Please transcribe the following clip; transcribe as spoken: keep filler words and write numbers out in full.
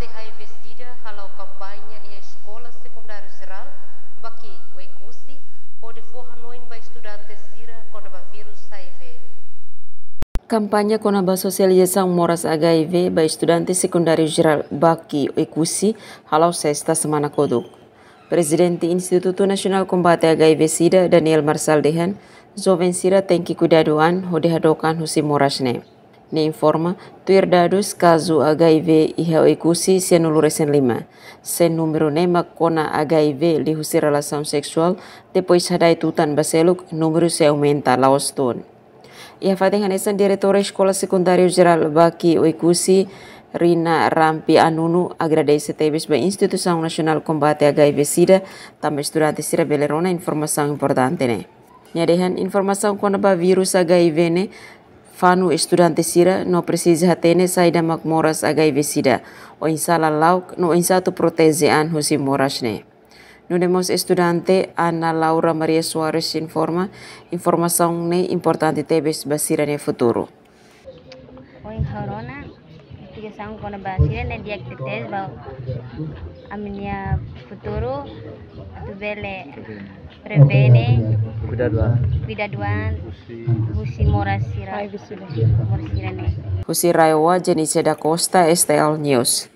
H I V SIDA hala'o kampaña iha Eskola Sekundáriu Jerál Baqui, Oekusi, hodi fó hanoin ba estudante sira kona-ba vírus H I V. Kampaña kona-ba sosializasaun moras H I V ba estudante Sekundáriu Jerál Baqui, Oekusi, hala'o sesta semana kotuk. Prezidente Institutu Nasionál Kombate H I V SIDA, Daniel Marçal dehan, joven sira tenke kuidadu an hodi hadook an husi moras ne'e. Nia informa, tuir dadus kazu H I V iha Oekusi sianulu resin lima. Se númeru ne'e mak kona H I V liuhusi relasaun seksuál, depois hada'et tutan ba seluk, númeru sei aumenta la'ós tun. Iha fatin hanesan, Diretora Eskola Sekundáriu Jerál Baqui, Oekusi, Rina Rampi Anunu, agradese tebes ba Instituisaun Nasionál Kombate H I V SIDA, tanba estudante sira bele rona informasaun importante ne'e. Nia dehan, informasaun kona-ba vírus H I V ne'e fanu estudante sira no presiza hatene saida mak moras H I V SIDA, oinsá lala'ok no oinsá atu proteje an husi moras ne'e. Nune'e mós estudante Ana Laura Maria Soares informa, informasaun ne'e importante tebes ba sira-nia futuru. Ohin ha'u rona, investigasaun kona-ba sira ne'e di'ak tebes ba ami-nia futuru, atu bele prevene, kuidadu an, kuidadu an husi moras sira, H I V SIDA, moras sira ne'e. Husi RAEOA, Jenice da Costa, S T L News.